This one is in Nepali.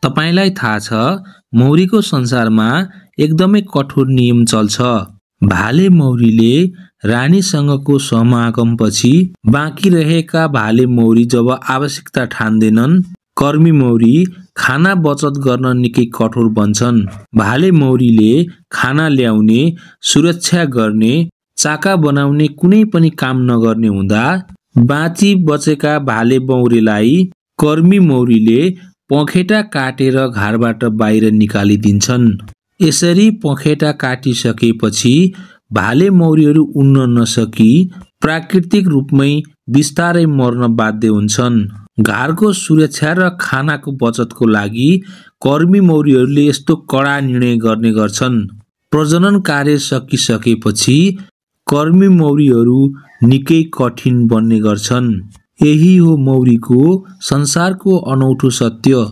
तपाईलाई थाहा छ, मौरीको संसारमा एकदमै कठोर नियम चल्छ। भाले मौरीले रानीसँगको समागमपछि बाँकी रहेका भाले मौरी जब आवश्यकता ठान्दैनन्, कर्मी मौरी खाना बचत गर्न निकै कठोर बन्छन्। भाले मौरीले खाना ल्याउने, सुरक्षा गर्ने, चाका बनाउने कुनै पनि काम नगर्ने हुँदा बाँची बचेका भाले मौरीलाई कर्मी मौरीले पखेटा काटेर घरबाट बाहिर निकालिदिन्छन्। यसरी पखेटा काटिसकेपछि भाले मौरीहरू उड्न नसकी प्राकृतिक रूपमै बिस्तारै मर्न बाध्य हुन्छन्। घरको सुरक्षा र खानाको बचतको लागि कर्मी मौरीहरूले यस्तो कडा निर्णय गर्ने गर्छन्। प्रजनन कार्य सकिसकेपछि कर्मी मौरीहरू निकै कठिन बन्ने गर्छन्। यही हो मौरीको संसारको अनौठो सत्य।